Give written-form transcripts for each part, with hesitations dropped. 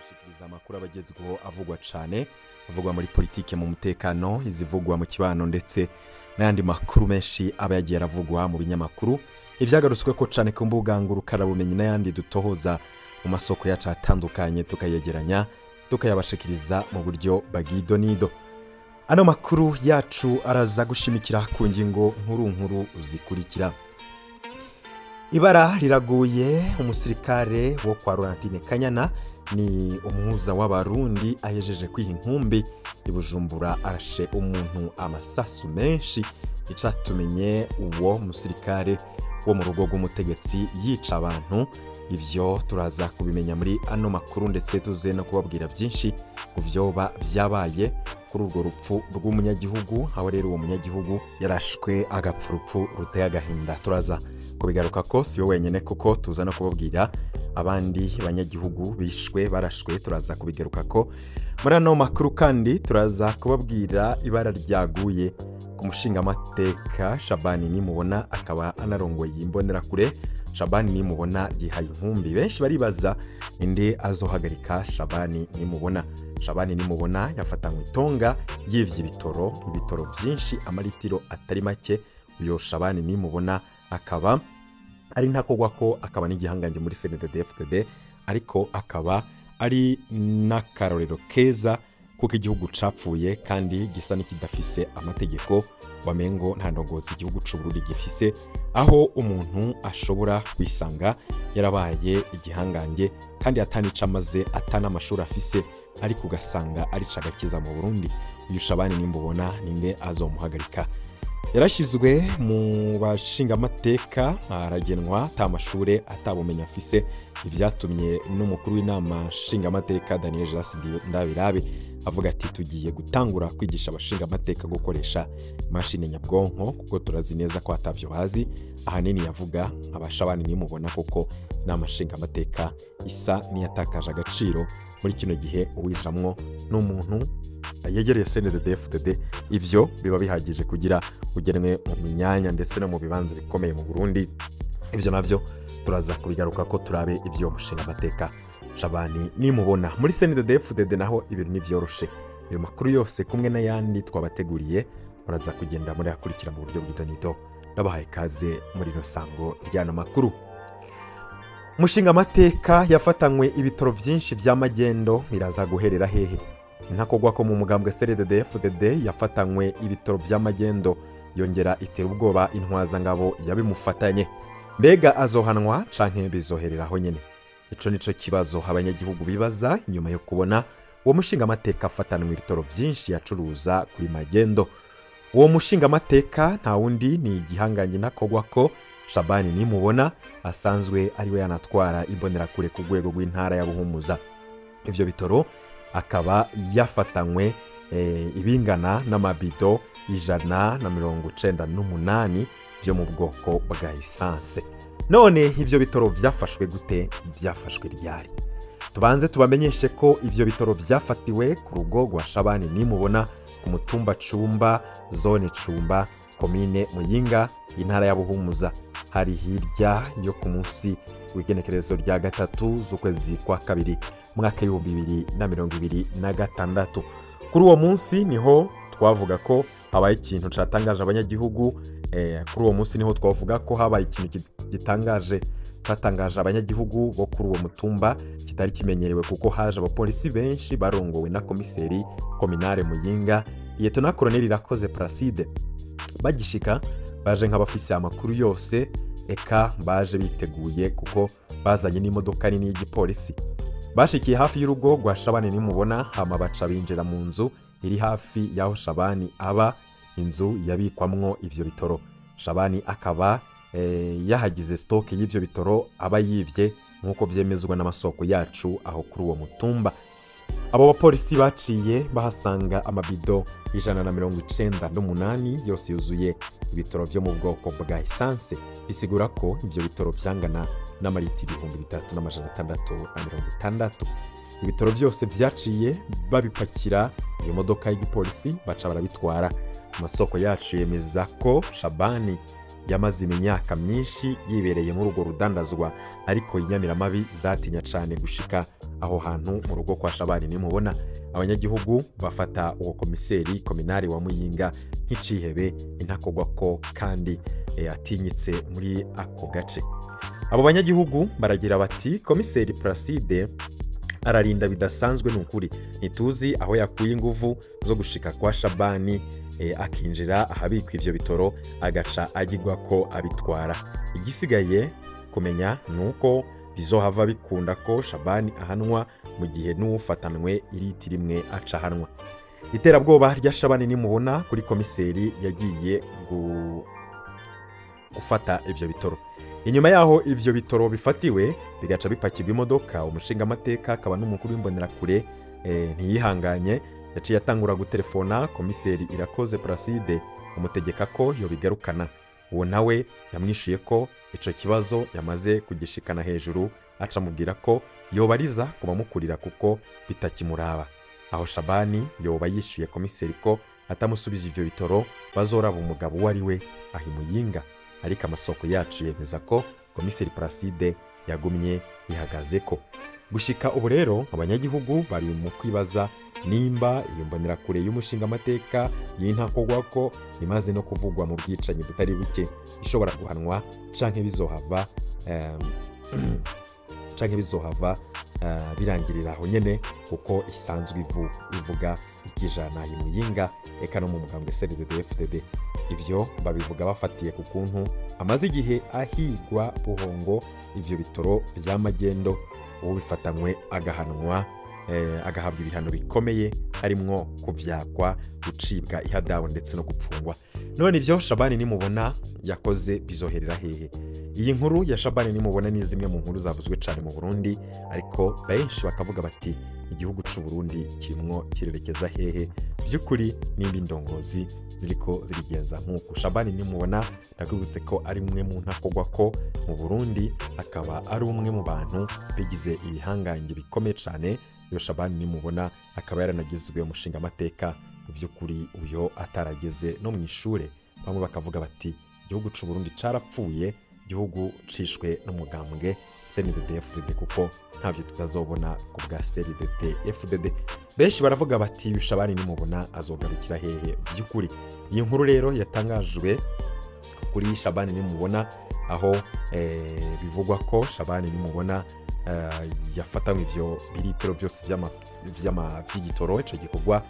Kubashikiriza amakuru abagezweho avugwa cane, avugwa muri politike, mu mutekano, izivugwa mu kibano, ndetse n'ayandi makuru menshi aba yagiye aravugwa mu binyamakuru, ivyagarutswe ko cane ku mbuga ngurukanabumenyi n'ayandi dutohoza mu masoko yacu atandukanye, tukayegeranya tukayabashikiriza mu buryo bw'idonido. Ano makuru yacu araza gushimikira ku ngingo nkuru nkuru zikurikira: Ibara riraguye, umusirikare wo kwa Laurentine Kanyana, ni umuhuza w'Abarundi, ahejeje kwiha inkumbi i Bujumbura, arashe umuntu amasasu menshi. Icatumenye uwo musirikare wo mu rugo rw'umutegetsi yica abantu, ivyo turaza kubimenya muri ano makuru, ndetse tuze no kubabwira byinshi ku vyoba vyabaye kuri urwo rupfu rw'umunyagihugu, aho rero uwo munyagihugu yarashwe agapfa urupfu ruteye agahinda. Turaza kubigaruka ko si we wenyine, kuko tuza no kubabwira abandi banyagihugu bishwe barashwe. Turaza kubigaruka ko muri ano makuru. Kandi turaza kubabwira ibara ryaguye ku mushingamateka Shabani Nimubona, akaba anarongoye Imbonerakure. Shabani Nimubona yihaye inkumbi, benshi baribaza inde azohagarika Shabani Nimubona. Shabani Nimubona yafatanywe itonga yivye ibitoro, ibitoro vyinshi, amaritiro atari make. Uyo Shabani Nimubona akaba ari ntakogwa ko akaba n'igihangange muri CNDD-FDD, ariko akaba ari n'akarorero keza kuko igihugu capfuye kandi gisa n'ikidafise amategeko, wamengo nta ndongozi igihugu c'u Burundi gifise, aho umuntu ashobora kwisanga yarabaye igihangange kandi atanica amaze, atana amashuri afise, ariko ugasanga arica agakiza mu Burundi. Uyu Shabani Nimubona, ninde azomuhagarika? Yarashyizwe mu bashingamateka, aragenwa ata mashure, atabumenyi afise, ivyatumye n'umukuru w'inama nshingamateka Daniel Jalas Ndabirabe avuga ati: "Tugiye gutangura kwigisha abashingamateka gukoresha imashini nyabwonko, kuko turazi neza ko atavyo bazi." Ahanini yavuga abashabani Nimubona, kuko inama nshingamateka isa n'iyatakaje agaciro muri kino gihe. Uwijamwo n'umuntu yegereye CNDD-FDD, ivyo biba bihagije kugira ugenwe mu myanya ndetse no mu bibanza bikomeye mu Burundi. Ivyo navyo turaza kubigaruka ko turabe ivyo mushingamateka Shabani Nimubona. Muri CNDD-FDD naho ibintu ntivyoroshe. Ayo makuru yose kumwe n'ayandi twabateguriye muraza kugenda murayakurikira mu buryo bw'idonido. Ndabahaye ikaze muri rino sango ry'ano makuru. Umushingamateka yafatanywe ibitoro vyinshi vya magendo, biraza guherera hehe? Intakogwa ko mu mugambwe CNDD-FDD yafatanywe ibitoro vya magendo, yongera itera ubwoba intwazangabo yabimufatanye. Mbega azohanwa canke bizohereraho nyene? Ico nico kibazo abanyagihugu bibaza nyuma yo kubona uwo mushingamateka afatanwe ibitoro vyinshi yacuruza kuri magendo. Uwo mushingamateka nta wundi, ni igihangange ntakogwa ko Shabani Nimubona, asanzwe ariwe yanatwara Imbonerakure ku rwego rw'intara ya Buhumuza. Ivyo bitoro akaba yafatanywe ibingana n'amabido 198 vyo mu bwoko bwa essence. None ivyo bitoro vyafashwe gute? Vyafashwe ryari? Tubanze tubamenyeshe ko ivyo bitoro vyafatiwe ku rugo rwa Shabani Nimubona ku mutumba Cumba, zone Cumba, komine Muyinga, intara ya Buhumuza. Hari hirya yo ku munsi w'igenekerezo rya 3 z'ukwezi kwa kabiri, mwaka w'2026. Kuri uwo munsi niho twavuga ko habaye ikintu catangaje abanyagihugu. Kuri uwo munsi niho twavuga ko habaye ikintu gitangaje, cyatangaje abanyagihugu bo kuri uwo mutumba, kitari kimenyerewe, kuko haje abapolisi benshi barongowe na komiseri kominare Muyinga, Lieutenant Colonel Irakoze Placide. Bagishika baje nk'abafise amakuru yose, eka baje biteguye, kuko bazanye n'imodoka nini y'igipolisi. Bashikiye hafi y'urugo rwa Shabani Nimubona, hama baca binjira mu nzu iri hafi y'aho Shabani aba, inzu yabikwamwo ivyo bitoro. Shabani akaba yahagize stock y'ivyo bitoro aba yivye, nk'uko vyemezwa n'amasoko yacu aho kuri uwo mutumba. Abo bapolisi baciye bahasanga amabido 198 yose yuzuye ibitoro vyo mu bwoko bwa essence, bisigura ko ivyo bitoro vyangana n'amaritiro 3660. Ibitoro vyose vyaciye babipakira iyo modoka y'igipolisi, baca barabitwara. Amasoko yacu yemeza ko Shabani Yamaze imyaka myinshi yibereye muri urwo rudandazwa, ariko inyamiramabi zatinya cane gushika aho hantu mu rugo kwa Shabani Nimubona. Abanyagihugu bafata uwo komiseri kominari wa Muyinga nk'icihebe intakogwa ko kandi atinyitse muri ako gace. Abo banyagihugu baragira bati: "Komiseri Placide ararinda bidasanzwe, ni ukuri ntituzi aho yakuye inguvu zo gushika kwa Shabani, akinjira ahabikwa ivyo bitoro, agaca agirwa ko abitwara. Igisigaye kumenya ni uko bizohava bikunda ko Shabani ahanwa, mu gihe n'uwufatanwe iriti rimwe aca ahanwa." Iterabwoba rya Shabani Nimubona kuri komiseri yagiye gufata ivyo bitoro. Inyuma yaho ivyo bitoro bifatiwe bigaca bipakirwa imodoka, umushingamateka akaba n'umukuru w'Imbonerakure ntiyihanganye, yaciye atangura gutelefona komiseri Irakoze Placide, amutegeka ko yobigarukana. Uwo nawe yamwishuye ko ico kibazo yamaze kugishikana hejuru, aca amubwira ko yobariza ku bamukurira kuko bitakimuraba. Aho Shabani yoba yishuye komiseri ko atamusubije ivyo bitoro bazoraba umugabo uwo ari we aho Imuyinga. Ariko amasoko yacu yemeza ko komiseri Placide yagumye ihagaze ko. Gushika ubu rero abanyagihugu bari mu kwibaza nimba iyo mbonerakure y'umushingamateka y'intakogwa ko imaze no kuvugwa mu bwicanyi butari buke ishobora guhanwa canke bizohava birangirira aho nyene, kuko isanzwe ivuga ikijana Imuyinga eka no mu mugambwe CNDD-FDD. Ivyo babivuga bafatiye ku kuntu amaze igihe ahigwa buhongo ivyo bitoro vy'amagendo, ubifatanywe agahanwa, agahabwa ibihano bikomeye harimwo kuvyakwa, gucibwa ihadabu ndetse no gupfungwa. None ivyo Shabani Nimubona yakoze bizoherera hehe? Iyi nkuru ya Shabani Nimubona ni zimwe mu nkuru zavuzwe cyane mu Burundi, ariko benshi bakavuga bati: "Igihugu c'u Burundi kirimwo kirerekeza hehe by'ukuri nimba indongozi ziriko zirigenza nk'uku?" Shabani Nimubona, ndakwibutse ko ari umwe mu ntakogwa ko mu Burundi, akaba ari umwe mu bantu bigize ibihangange bikomeye cyane. Iyo Shabani Nimubona akaba yaranagizwe umushingamateka mu by'ukuri uyo atarageze no mu ishure. Bamwe bakavuga bati: "Igihugu c'u Burundi carapfuye, igihugu cishwe n'umugambwe CNDD-FDD, kuko ntavyo tutazobona ku bwa CNDD-FDD." Benshi baravuga bati: "Uyu Shabani Nimubona azogarukira hehe by'ukuri?" Iyi nkuru rero yatangajwe kuri Shabani Nimubona, aho bivugwa ko Shabani Nimubona yafatanywe ivyo biritiro byose vy'igitoro. Ico gikorwa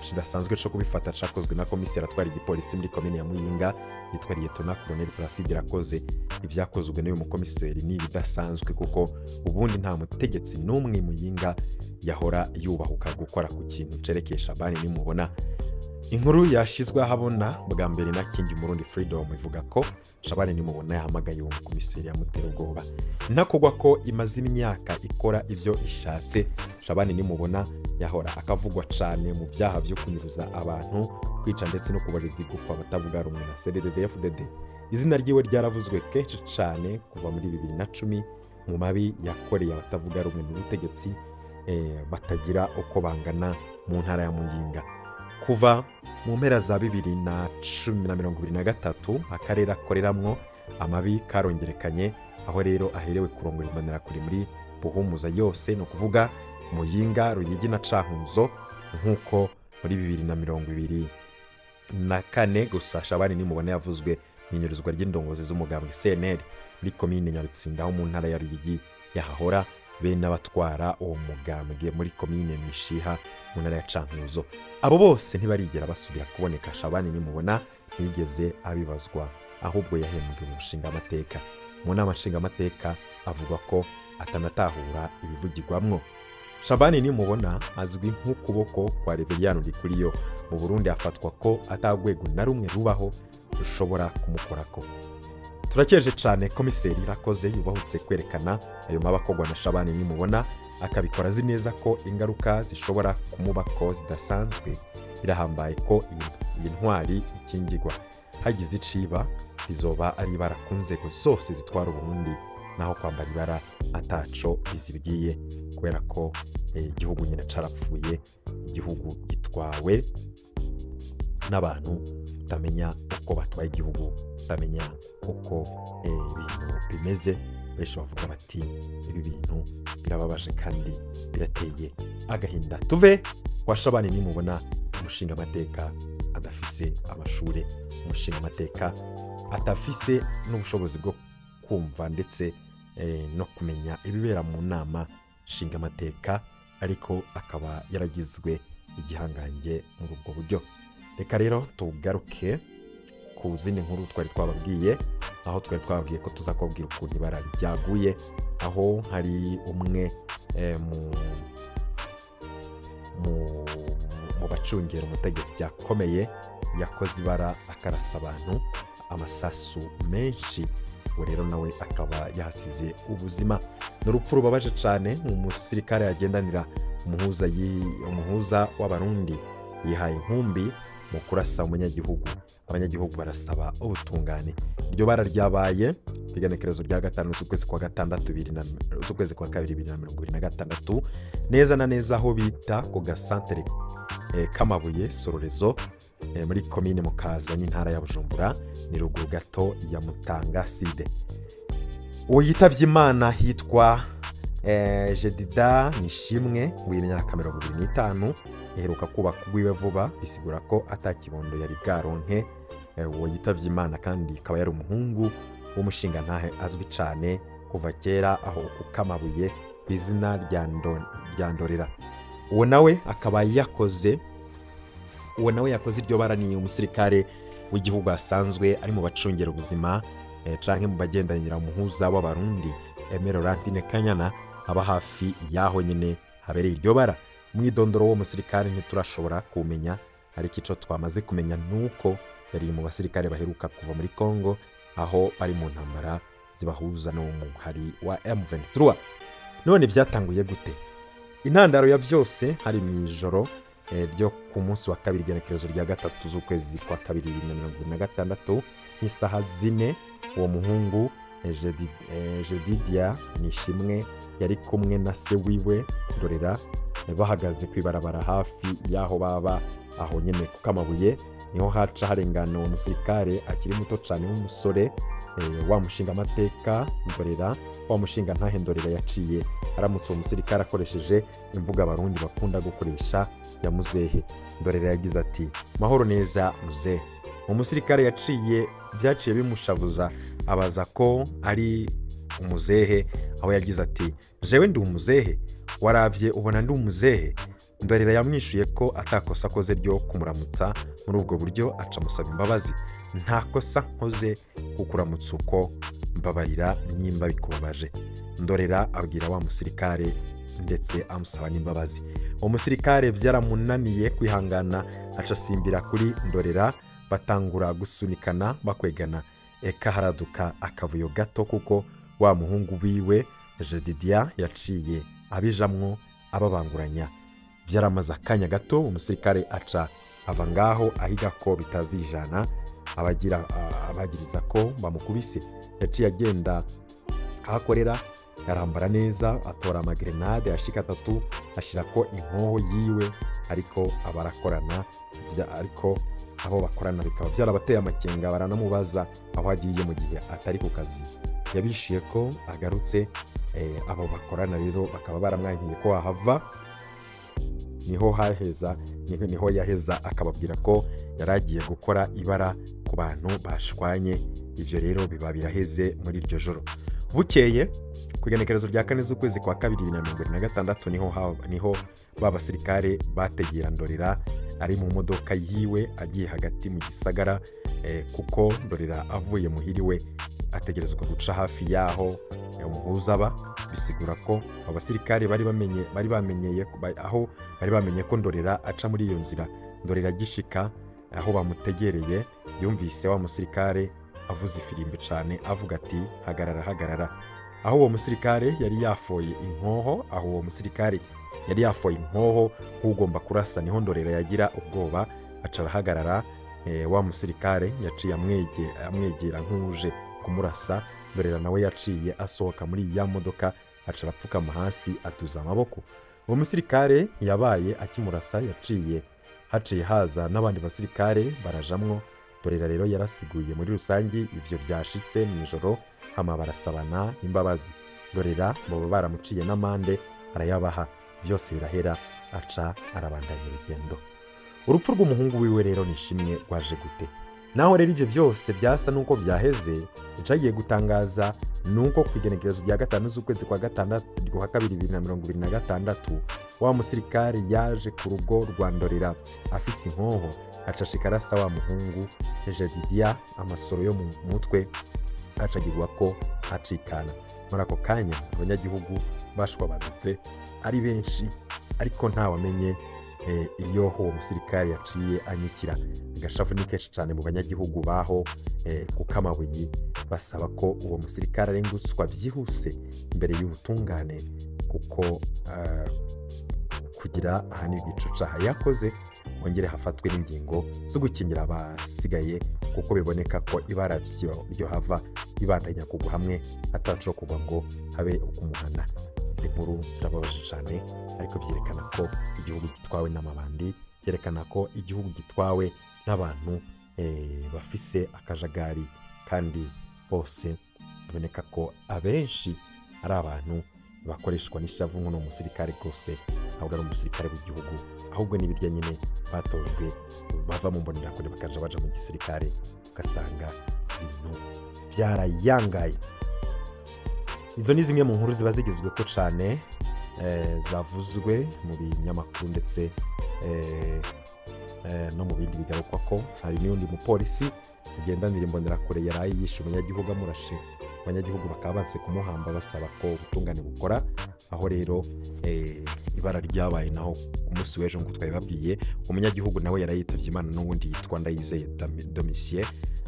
kidasanzwe co kubifata cakozwe na komiseri atwara igipolisi muri komine ya Muyinga yitwa Liyetona Colonel Placide Irakoze. Ivyakozwe n'uyu mukomiseri ni ibidasanzwe, kuko ubundi nta mutegetsi n'umwe Muyinga yahora yubahuka gukora ku kintu cerekeye Shabani Nimubona. Inkuru yashizwe ahabona bwa mbere na King Murundi Freedom ivuga ko Shabani Nimubona yahamagaye uwo mukomiseri yamutera ubwoba. Ntakogwa ko imaze imyaka ikora ivyo ishatse. Shabani Nimubona yahora akavugwa cane mu vyaha vyo kunyuruza abantu, kwica ndetse no kubareza igufa abatavuga rumwe na CNDD-FDD. Izina ryiwe ryaravuzwe kenshi cane kuva muri 2010 mu mabi yakoreye abatavuga rumwe n'ubutegetsi batagira uko bangana mu ntara ya Muyinga. Kuva mu mpera za 2010 na 2023, akarere akoreramwo amabi karongerekanye, aho rero aherewe kurongora Imbonerakure muri Buhumuza yose, ni ukuvuga Muyinga, Ruyigi na Cankuzo. Nk'uko muri 2024 gusa Shabani Nimubona yavuzwe mu inyuruzwa ry'indongozi z'umugambwe CNL muri komine Nyabitsinda ho mu ntara ya Ruyigi yahahora, be n'abatwara uwo mugambwe muri komine Mishiha mu ntara ya Cankuzo. Abo bose ntibarigera basubira kuboneka. Shabani Nimubona ntiyigeze abibazwa, ahubwo yahembwe mu nshingamateka. Mu nama nshingamateka avuga ko atanatahura ibivugirwamwo. Shabani Nimubona azwi nk'ukuboko kwa Reveriyano Ndikuriyo mu Burundi, afatwa ko atagwego na rumwe rubaho rushobora kumukorako. Turakeje cyane komiseri Irakoze yubahutse kwerekana ayo mabi akorwa na Shabani Nimubona, akabikora azi neza ko ingaruka zishobora kumubako zidasanzwe. Birahambaye ko iyi ntwari ikingirwa. Hagize iciba rizoba ari ibara ku nzego zose zitwara Uburundi, naho kwambara ibara ataco bizibwiye, kubera ko igihugu nyine carapfuye, igihugu gitwawe n'abantu utamenya uko uko batwaye igihugu, kutamenya uko ibintu bimeze. Benshi bavuga bati ibi bintu birababaje kandi birateye agahinda. Tuve kwa Shabani, nimubona umushinga amateka adafise amashure, umushinga amateka atafise n'ubushobozi bwo kumva ndetse no kumenya ibibera mu nama nshingamateka, ariko akaba yaragizwe igihangange muri ubwo buryo. Reka rero tugaruke ku zindi nkuru twari twababwiye, aho twari twababwiye ko tuza kubabwira ukuntu ibara ryaguye, aho hari umwe mu bacungera umutegetsi akomeye yakoze ibara akarasa abantu amasasu menshi. Uwo rero nawe akaba yahasize ubuzima. Ni urupfu rubabaje cyane. Umusirikare yagendanira umuhuza w'Abarundi yihaye inkumbi mu kurasa umunyagihugu, abanyagihugu barasaba ubutungane. Iryo bara ryabaye ku igenekerezo rya 5 z'ukwezi kwa gatandatu z'ukwezi kwa kabiri 2026, neza na neza aho bita ku gasantere k'Amabuye Sororezo, muri komine Mukaza n'intara ya Bujumbura, ni ruguru gato ya Mutanga Side. Uwo yitavye Imana hitwa Jedida Nishimwe w'imyaka 25, iheruka kubaka urwiwe vuba, bisigura ko atakibondo yari bwaronke. Uwo yitavye Imana kandi akaba yari umuhungu w'umushingantahe azwi cane kuva kera aho ku Kamabuye ku izina rya Ndorera. Uwo nawe akaba yakoze, uwo nawe yakoze iryo bara ni umusirikare w'igihugu asanzwe ari mu bacungera ubuzima canke mu bagendanira umuhuza w'Abarundi Aimé Laurentine Kanyana, aba hafi y'aho nyine habereye iryo bara. Umwidondoro w'uwo musirikare ntiturashobora kuwumenya, ariko ico twamaze kumenya nuko yari mu basirikare baheruka kuva muri Congo, aho bari mu ntambara zibahuza n'umuhari wa M23. None vyatanguye gute? Intandaro ya byose hari mu ijoro ryo ku munsi wa kabiri, igenekerezo rya 3 z'ukwezi kwa kabiri 2026, nk'isaha 4. Uwo muhungu Jedidia Nishimwe yari kumwe na se wiwe Ndorera, bahagaze ku ibarabara hafi y'aho baba, aho nyene ku Kamabuye. Niho haca harengana uwo musirikare akiri muto cane w'umusore, wa mushinga amateka Ndorera, wa mushinga ntahe Ndorera. Yaciye aramutse uwo musirikare akoresheje imvugo Abarundi bakunda gukoresha ya muzehe. Ndorera yagize ati: "Mahoro neza muzehe." Uwo musirikare yaciye, byaciye bimushavuza, abaza ko ari umuzehe, aho yagize ati: "Jewe ndi umuzehe? Waravye ubona ndi umuzehe?" Ndorera yamwishuye ko atakosa akoze ryo kumuramutsa muri ubwo buryo, aca amusaba imbabazi: "Nta kosa nkoze kukuramutsa uko, mbabarira nimba bikubabaje," Ndorera abwira wa musirikare, ndetse amusaba n'imbabazi. Uwo musirikare byaramunaniye kwihangana, aca asimbira kuri Ndorera, batangura gusunikana bakwegana, eka haraduka akavuyo gato, kuko wa muhungu wiwe Jedidia yaciye abijamwo ababanguranya. Byaramaze akanya gato, umusirikare aca ava ngaho ahiga ko bitazijana, abagira abagiriza ko bamukubise. Yaciye agenda aho akorera, arambara neza, atora amagrenade ashika atatu, ashirako inkoho yiwe, ariko abarakorana, ariko abo bakorana bikaba byarabateye amakenga, baranamubaza aho agiye mu gihe atari ku kazi. Yabishiye ko agarutse. Abo bakorana rero bakaba baramwankiye ko ahava. Niho haheza, niho yaheza akababwira ko yari agiye gukora ibara ku bantu bashwanye. Ibyo rero biba biraheze muri iryo joro. Bukeye ku igenekerezo rya 4 z'ukwezi kwa kabiri 2026, niho ba basirikare bategera Ndorera ari mu modoka yiwe agiye hagati mu gisagara, kuko Ndorera avuye muhiriwe ategerezwa guca hafi y'aho umuhuza aba. Bisigura ko abo basirikare bari bamenye, bari bamenyeye aho, bari bamenye ko Ndorera aca muri iyo nzira. Ndorera agishika aho bamutegereye, yumvise wa musirikare avuza ifirimbi cane, avuga ati: "Hagarara, hagarara." Aho uwo musirikare yari yafoye inkoho, aho uwo musirikare yari yafoye inkoho nk'ugomba kurasa, niho Ndorera yagira ubwoba aca arahagarara. Wa musirikare yaciye amwegera nk'uje kumurasa. Ndorera nawe yaciye asohoka muri ya modoka, aca arapfukama hasi, atuza amaboko. Uwo musirikare yabaye akimurasa, yaciye haciye haza n'abandi basirikare barajamwo. Ndorera rero yarasiguye muri rusangi ivyo vyashitse mw'ijoro, hama barasabana imbabazi. Ndorera boba baramuciye n'amande arayabaha, vyose birahera, aca arabandanya urugendo. Urupfu rw'umuhungu wiwe rero Nishimwe rwaje gute? Naho rero ivyo vyose vyasa nuko vyaheze, icagiye gutangaza nuko ku igenekerezo rya 5 z'ukwezi kwa gatandatu kwa kabiri 2026, wa musirikare yaje ku rugo rwa Ndorera afise inkoho, acashika arasa wa muhungu Jedidia amasoro yo mu mutwe, acagirwa ko acikana. Muri ako kanya abanyagihugu bashwabadutse ari benshi, ariko ntawamenye iyo uwo musirikare yaciye anyikira. Agashavu ni kenshi cyane mu banyagihugu baho ku Kamabuye, basaba ko uwo musirikare arengutswa byihuse imbere y'ubutungane, kuko kugira ahanirwe ico caha yakoze, hongere hafatwe n'ingingo zo gukingira abasigaye, kuko biboneka ko ibara ryo hava ribandanya kugwa hamwe ataco kugwa ngo habe ukumuhana. Izi nkuru zirababaje cyane, ariko vyerekana ko igihugu gitwawe n'amabandi, byerekana ko igihugu gitwawe n'abantu bafise akajagari, kandi bose biboneka ko abenshi ari abantu bakoreshwa n'ishavu nk'uno musirikare rwose. Ntabwo ari umusirikare w'igihugu, ahubwo ni ibirya nyine batojwe bava mu mbonerakure bakaja baja mu gisirikare, ugasanga ibintu byarayangaye. Izo ni zimwe mu nkuru ziba zigezweho cyane, zavuzwe mu binyamakuru ndetse no mu bindi bigarukwa ko hari n'undi mupolisi agendanira imbonerakure yaraye yishe umunyagihugu amurashe, abanyagihugu bakaba banse kumuhamba, basaba ko ubutungane bukora. Aho rero ibara ryabaye naho ku munsi w'ejo, nk'uko twabibabwiye, umunyagihugu nawe yarayitabye Imana, n'ubundi yitwa Ndayizeye Domitien,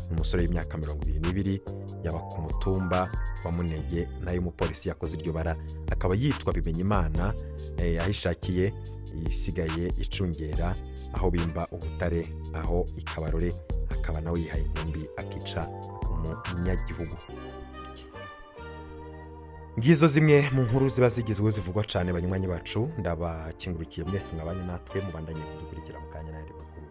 ni umusore w'imyaka 22, yaba ku mutumba wa Munege. Nayo umupolisi yakoze iryo bara akaba yitwa Bimenyimana, aho ishakiye isigaye icungera aho bimba ubutare aho ikabarore, akaba nawe yihaye inkumbi akica umunyagihugu. Ngizo zimwe mu nkuru ziba zigizwe zivugwa cyane. Banywanyi bacu, ndabakengurukiye mwese mwabanye natwe, mubandanye kudukurikira mu kanya n'ayandi makuru.